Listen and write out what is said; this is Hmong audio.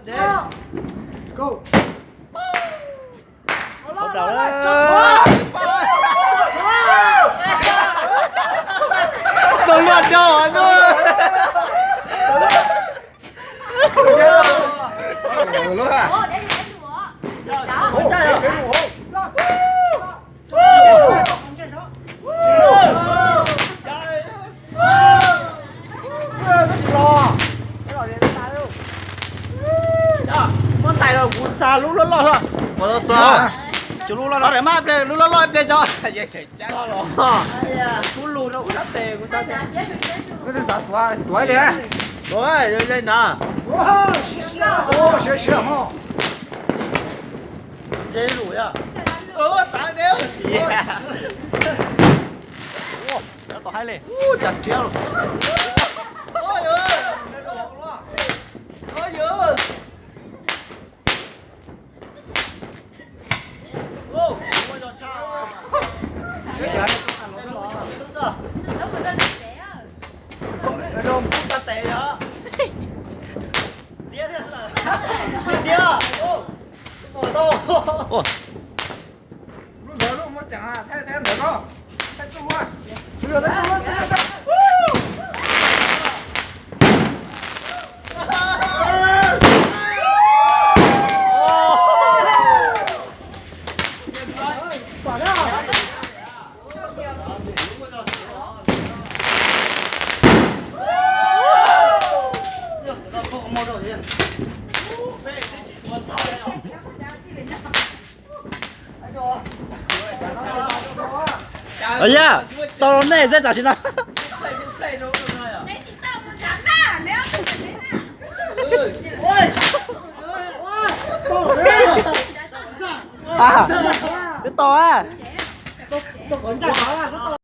Tau luaj rau xwb. Muab ntais los kuv xa lub loj loj. Ua tau txog. Lub loj loj ple, lub loj loj ple tso. Kuv lug no kuv sab tes kuv sab tes. Tuav tias. Siav siav mog. Ntshe lus yog. Txav deb. Tom haib li. Cas riab los. Lub ntawd lub muab ceev, thaij thaij ntawd ko. Thaij txuj lub. Yog tau los nej xwb tam sim no. Twb tau a.